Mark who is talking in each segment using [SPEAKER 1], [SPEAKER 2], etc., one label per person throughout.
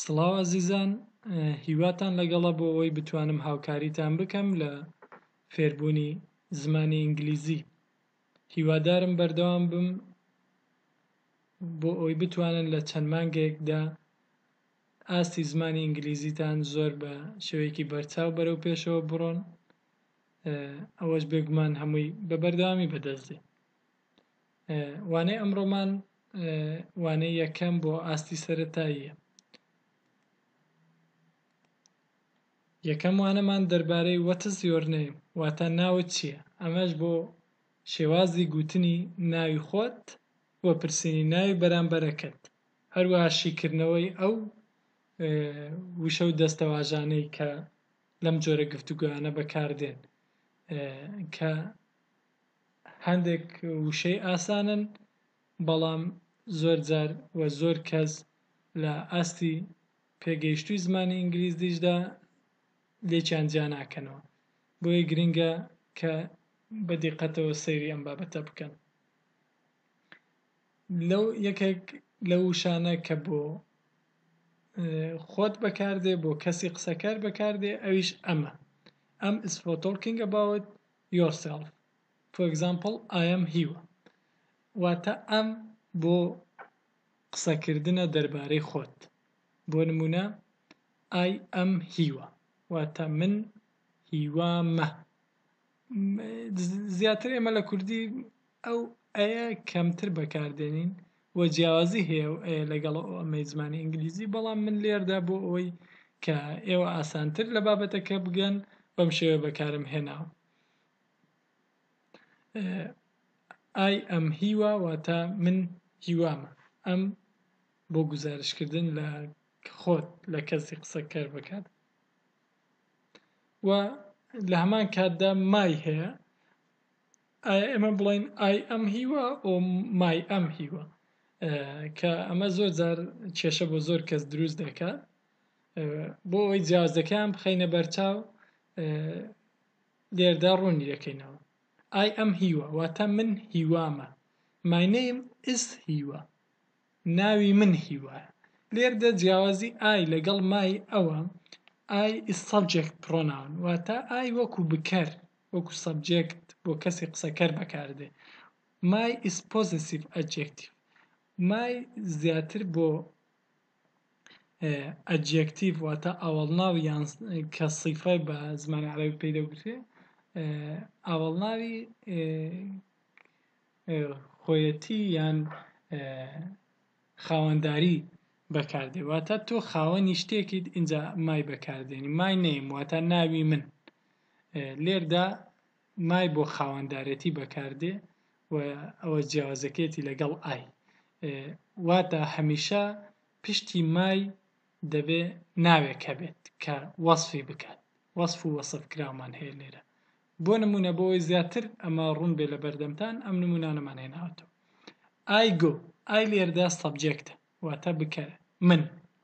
[SPEAKER 1] سڵاو ئەزیزان هیواتان لەگەڵە بۆ ئەوەی بتوانم هاوکاریتان بکەم لە فێربوونی زمانی ئینگلیزی هیوادارم بەردەوام بم بۆ ئەوەی بتوانن لە چەند مانگێکدا ئاستی زمانی ئینگلیزیتان زۆر بە شێوەیەکی بەرچاو بەرەو پێشەوە بڕۆن ئەوەش بێگومان هەمووی بە بەردەوامی بەدەست دێ وانەی ئەمڕۆمان وانەی یەکەم بۆ ئاستی سەرەتاییە. یەکەم وانەمان دەربارەی What's your name واتە ناوت چییە؟ ئەمەش بۆ شێوازی گوتنی ناوی خۆت و پرسینی ناوی بەرامبەرەکەت، هەروەها شیکردنەوەی ئەو وشە و دەستەواژانەی کە لەم جۆرە گفتوگۆیانە بەکاردێن کە هەندێک وشەی ئاسانن بەڵام زۆر جار و زۆر کەس لە ئاستی پێگەیشتووی زمانی ئینگلیزیشدا لێکیان جیا ناکەنەوە بۆیە گرنگە کە بە دیقەتەوە سەیری ئەم بابەتە بکەن لەو یەکێک لەو وشانە کە بۆ خۆت بەکاردێ بۆ کەسی قسەکەر بەکاردێ ئەویش ئەمە am is for talking about yourself for example I am هیوا واتە am بۆ قسەکردنە دەربارەی خۆت بۆ نمونە I am هیوا واتە من هیوامە زیاتر ئێمە لە کوردی ئەو ئەیە کەمتر بەکاردێنین و جیاوازی هەیە و ئەیە لەگەڵ ئەو ئەمەی زمانی ئینگلیزی بەڵام من لێردا بۆ ئەوەی کە ئێوە ئاسانتر لە بابەتەکە بگەن بەم شێوە بەکارم هێناوە I am هیوا واتە من هیوامە am بۆ گوزارشکردن لە خۆت لە کەسی قسەکەر بکات و لە هەمان کاتدا my هەیە ئایا ئێمە بڵین I am هیوا or my am هیوا کە ئەمە زۆر جار کێشە بۆ زۆر کەس دروست دەکات بۆ ئەوەی جیاوازەکان بخەینە بەرچاو لێردا ڕوونی دەکەینەوە I am هیوا واتە من هیوامە My name is هیوا ناوی من هیوایە لێردا جیاوازی I لەگەڵ my ئەوە I is subject pronoun واتە I وەکو بکەر وەکو subject بۆ کەسی قسەکەر بەکاردێ my is possessive adjective my زیاتر بۆ adjective واتە ئاوەڵناو یان کە سیفە بە زمانی عەرەبی پێی دەگوترێ ئاوەڵناوی خۆیەتی یان خاوەنداری بەکاردێ واتە تۆ خاوەنی شتێکیت ئینجا my بەکاردێنی my name واتە ناوی من لێردا my بۆ خاوەندارێتی بەکاردێ و ئەوە جیاوازەکەیەتی لەگەڵ I واتە هەمیشە پشتی my دەبێ ناوێک هەبێت کە وەصفی بکات وەصف و وەصف کراومان هەیە لێرە بۆ نمونە بۆ ئەوەی زیاتر ئەمە ڕوون بێ لە بەردەمتان ئەم نمونانەمان هێناوەتەوە I go I لێردا subject ە واتە بکەرە من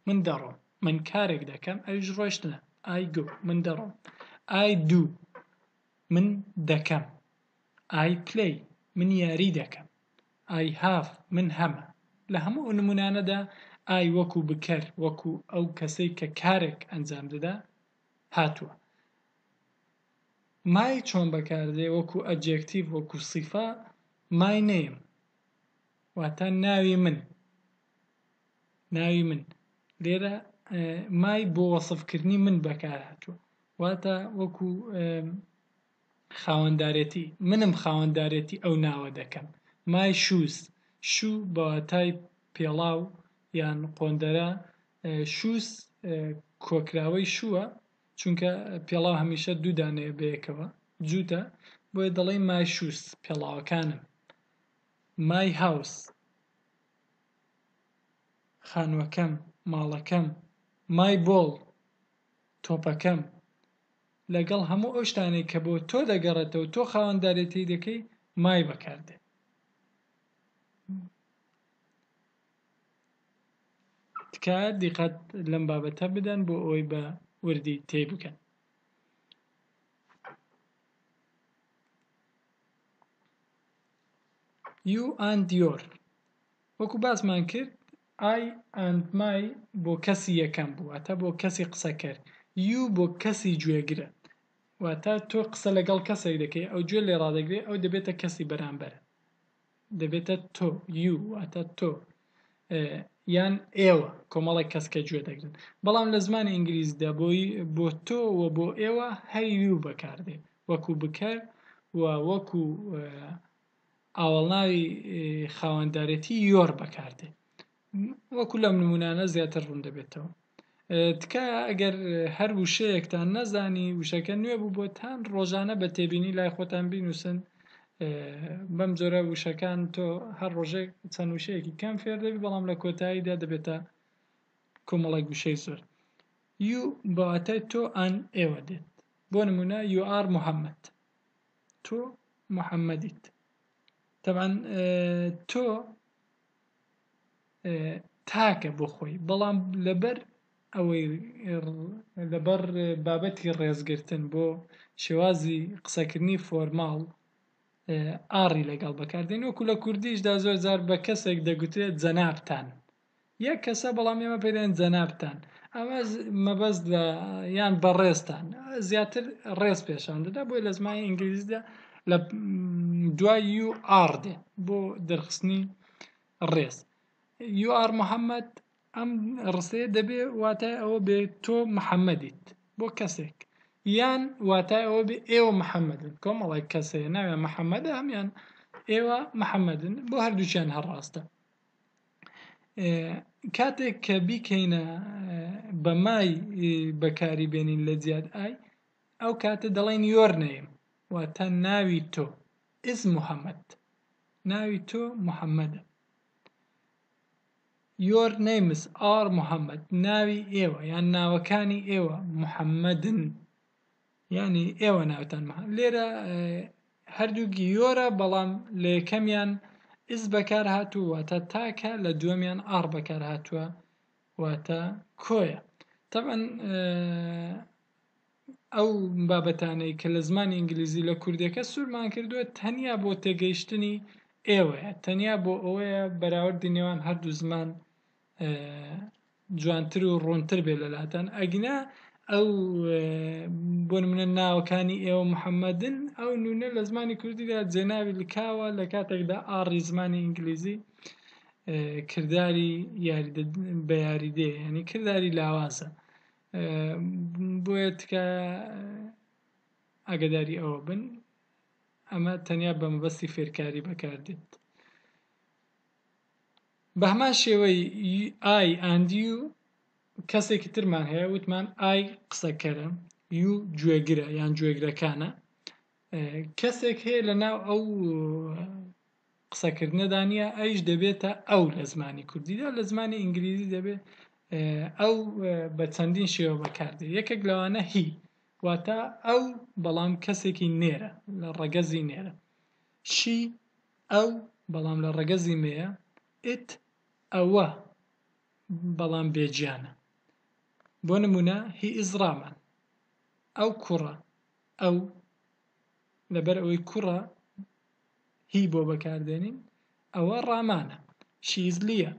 [SPEAKER 1] من دەڕۆم من کارێک دەکەم ئەویش ڕۆشتنە I go من دەڕۆم I do من دەکەم I play من یاری دەکەم I have من هەمە لە هەموو ئەو نمونانەدا I وەکو بکەر وەکو ئەو کەسەی کە کارێک ئەنجام دەدا هاتووە my چۆن بەکاردێ وەکو adjective وەکو سیفە my name واتە ناوی من ناوی من لێرە my بۆ وەسفکردنی من بەکار هاتووە واتە وەکو خاوەندارێتی منم خاوەندارێتی ئەو ناوە دەکەم my shoes shoe بەواتای پێڵاو یان قۆندەرە shoes کۆکراوەی shoe ە چونکە پێڵاو هەمیشە دوو دانەیە بەیەکەوە جووتە بۆیە دەڵێی my shoes پێڵاوەکانم my house خانووەکەم ماڵەکەم my ball تۆپەکەم لەگەڵ هەموو ئەو شتانەی کە بۆ تۆ دەگەڕێتەوە تۆ خاوەندارێتی دەکەی my بەکاردێ تکایە دیقەت لەم بابەتە بدەن بۆ ئەوەی بە وردی تێی بگەن. You and your وەکو باسمان کرد I and my بۆ کەسی یەکەم بوو واتە بۆ کەسی قسەکەر، you بۆ کەسی گوێگرە واتە تۆ قسە لەگەڵ کەسێک دەکەی ئەو گوێ لێ ڕادەگرێ ئەو دەبێتە کەسی بەرامبەر دەبێتە تۆ you واتە تۆ یان ئێوە کۆمەڵێک کەس کە گوێ دەگرن بەڵام لە زمانی ئینگلیزیدا بۆی بۆ تۆ و بۆ ئێوە هەر you بەکاردێ وەکو بکەر و وەکو ئاوەڵناوی خاوەندارێتی your بەکاردێ وەکو لەم نمونانە زیاتر ڕوون دەبێتەوە. تکایە ئەگەر هەر وشەیەکتان نەزانی وشەکە نوێ بوو بۆتان ڕۆژانە بە تێبینی لای خۆتان بینوسن بەم جۆرە وشەکان تۆ هەر ڕۆژێک چەند وشەیەکی کەم فێر دەبی بەڵام لە کۆتاییدا دەبێتە کۆمەڵێک وشەی زۆر. You بە واتای تۆ ئان ئێوە دێت بۆ نمونە you are محمد تۆ محمدیت تەبعەن تۆ تاکە بۆ خۆی بەڵام لەبەر ئەوەی لەبەر بابەتی ڕێزگرتن بۆ شێوازی قسەکردنی formal are ی لەگەڵ بەکاردێن وەکو لە کوردیشدا زۆر جار بە کەسێک دەگوترێت جەنابتان یەک کەسە بەڵام ئێمە پێی دەڵێن جەنابتان ئەمە مەبەست لە یان بەڕێزتان زیاتر ڕێز پێشان دەدا بۆی لە زمانی ئینگلیزیدا لە دوای you are دێ بۆ دەرخستنی ڕێز you are محمد ئەم ڕستەیە دەبێ واتای ئەوە بێ تۆ محەممەدیت بۆ کەسێک یان واتای ئەوە بێ ئێوە محەممەدن کۆمەڵێک کەسەیە ناویان محەممەدە هەمیان ئێوە محەممەدن بۆ هەردووکیان هەر ڕاستە کاتێک کە بیکەینە بە my بەکاری بێنین لە جیات I ئەو کاتە دەڵێن your name واتە ناوی تۆ is محمد ناوی تۆ محەممەدە your names are محمد ناوی ئێوە یان ناوەکانی ئێوە محەممەدن یانی ئێوە ناوتان مە لێرە هەردووک your ە بەڵام لە یەکەمیان is بەکار هاتوو واتە تاکە لە دووەمیان are بەکار هاتووە واتە کۆیە تەبعەن ئەو بابەتانەی کە لە زمانی ئینگلیزی لە کوردیەکە سوورمان کردووە تەنیا بۆ تێگەیشتنی ئێوەیە تەنیا بۆ ئەوەیە بەراوردی نێوان هەردوو زمان جوانتر و ڕوونتر بێت لەلاتان ئەگینا ئەو بۆ نمونە ناوەکانی ئێوە محەممەدن ئەو نونە لە زمانی کوردیدا جێناوی لکاوە لە کاتێکدا are ی زمانی ئینگلیزی کرداری بە یاریدێ ینی کرداری لاوازە بۆیە تکایە ئاگداری ئەوە بن ئەمە تەنیا بە مەبەستی فێرکاری بەکاردێت. بەهەمان شێوەی I and you کەسێکی ترمان هەیە وتمان I قسەکەرە you گوێگرە یان گوێگرەکانە کەسێک هەیە لە ناو ئەو قسەکردنەدا نییە ئەیش دەبێتە ئەو لە زمانی کوردیدا لە زمانی ئینگلیزی دەبێت ئەو بە چەندین شێوە بەکاردێت یەکێک لەوانە he واتە ئەو بەڵام کەسێکی نێرە لە ڕەگەزی نێرە she ئەو بەڵام لە ڕەگەزی مێیە، it ئەوە بەڵام بێ گیانە. بۆ نموونە he is ڕامان. ئەو کوڕە، ئەو لەبەر ئەوەی کوڕە he بۆ بەکاردێنین، ئەوە ڕامانە. she is لیا.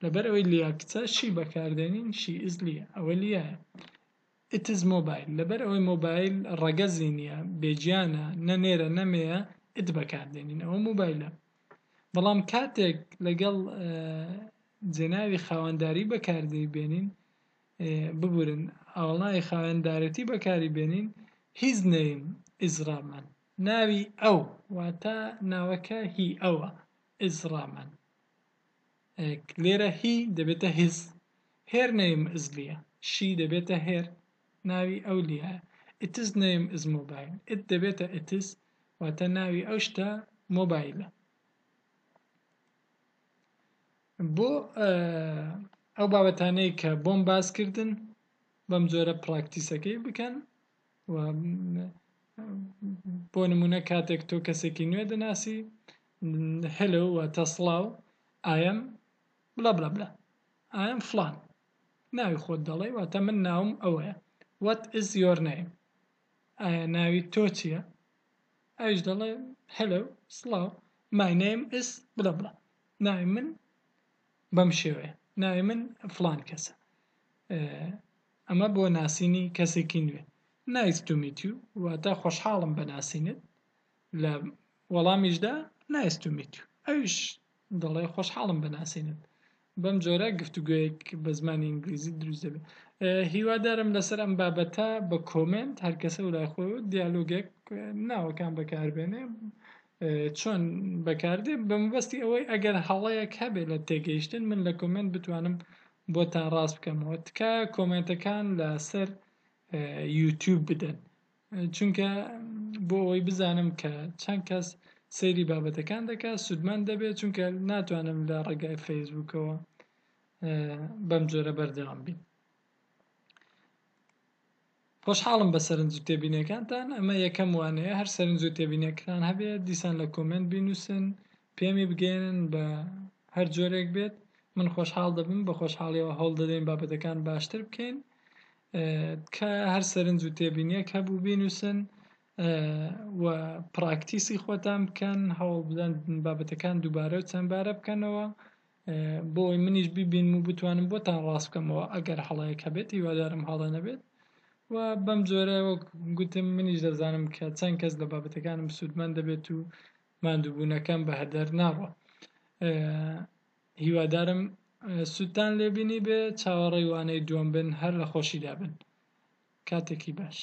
[SPEAKER 1] لەبەر ئەوەی لیا کچە she بەکاردێنین، she is لیا. ئەوە لیایە. It is mobile لەبەر ئەوەی مۆبایل ڕەگەزی نییە، بێگیانە، نە نێرە نە مێیە it بەکاردێنین ئەوە مۆبایلە. بەڵام کاتێک لەگەڵ جێناوی خاوەنداری بەکاردی بێنین ببورن ئاوەڵناوی خاوەندارێتی بەکاری بێنین his name is ڕامان ناوی ئەو واتە ناوەکە هی ئەوە is ڕامان لێرە he دەبێتە his her name is لیا she دەبێتە her ناوی ئەو لیایە its name is mobile it دەبێتە its واتە ناوی ئەو شتە مۆبایلە بۆ ئەو بابەتانەی کە بۆم باس کردن بەم جۆرە practice ەکەی بکەن و بۆ نمونە کاتێک تۆ کەسێکی نوێ دەناسی hello واتە سڵاو I am blah blah blah I am فلان ناوی خۆت دەڵێی واتە من ناوم ئەوەیە what is your name ئایا ناوی تۆ چییە ئەویش دەڵێ hello سڵاو my name is blah blah ناوی من بەم شێوەیە ناوی من فڵان کەسە. ئەمە بۆ ناسینی کەسێکی نوێ. Nice to meet you واتە خۆشحاڵم بە ناسینت. لە وەڵامیشدا Nice to meet you ئەویش دەڵێ خۆشحاڵم بە ناسینت. بەم جۆرە گفتوگۆیەک بە زمانی ئینگلیزی دروست دەبێت. هیوادارم لەسەر ئەم بابەتە بە کۆمێنت هەر کەسە و لای خۆی دیالۆگێک ناوەکان بەکاربێنێ چۆن بەکاردێ بە مەبەستی ئەوەی ئەگەر هەڵەیەک هەبێ لە تێگەیشتن من لە کۆمێنت بتوانم بۆتان ڕاست بکەمەوە. تکایە کۆمێنتەکان لەسەر یوتیوب بدەن چونکە بۆ ئەوەی بزانم کە چەند کەس سەیری بابەتەکان دەکات سوودمەند دەبێت چونکە ناتوانم لە ڕێگای فەیسبووکەوە بەم جۆرە بەردەوام بین. خۆشحاڵم بە سەرنج و تێبینیەکانتان ئەمە یەکەم وانەیە هەر سەرنج و تێبینیەکتان هەبێت دیسان لە کۆمێنت بینوسن پێمی بگەیەنن بە هەر جۆرێک بێت من خۆشحاڵ دەبم بە خۆشحاڵیەوە هەوڵ دەدەین بابەتەکان باشتر بکەین تکایە هەر سەرنج و تێبینیەک هەبوو بینوسن و پراکتیسی خۆتان بکەن هەوڵ بدەن بابەتەکان دووبارە و چەندبارە بکەنەوە بۆ ئەوەی منیش بیبینم و بتوانم بۆتان ڕاست بکەمەوە ئەگەر هەڵەیەک هەبێت هیوادارم هەڵە نەبێت و بەم جۆرە وەک گوتم منیش دەزانم کە چەند کەس لە بابەتەکانم سوودمەند دەبێت و ماندووبوونەکەم بە هەدەر ناڕوا هیوادارم سوودتان لێ بینی بێ چاوەڕێی وانەی دووەم بن هەر لە خۆشیدا بن کاتێکی باش.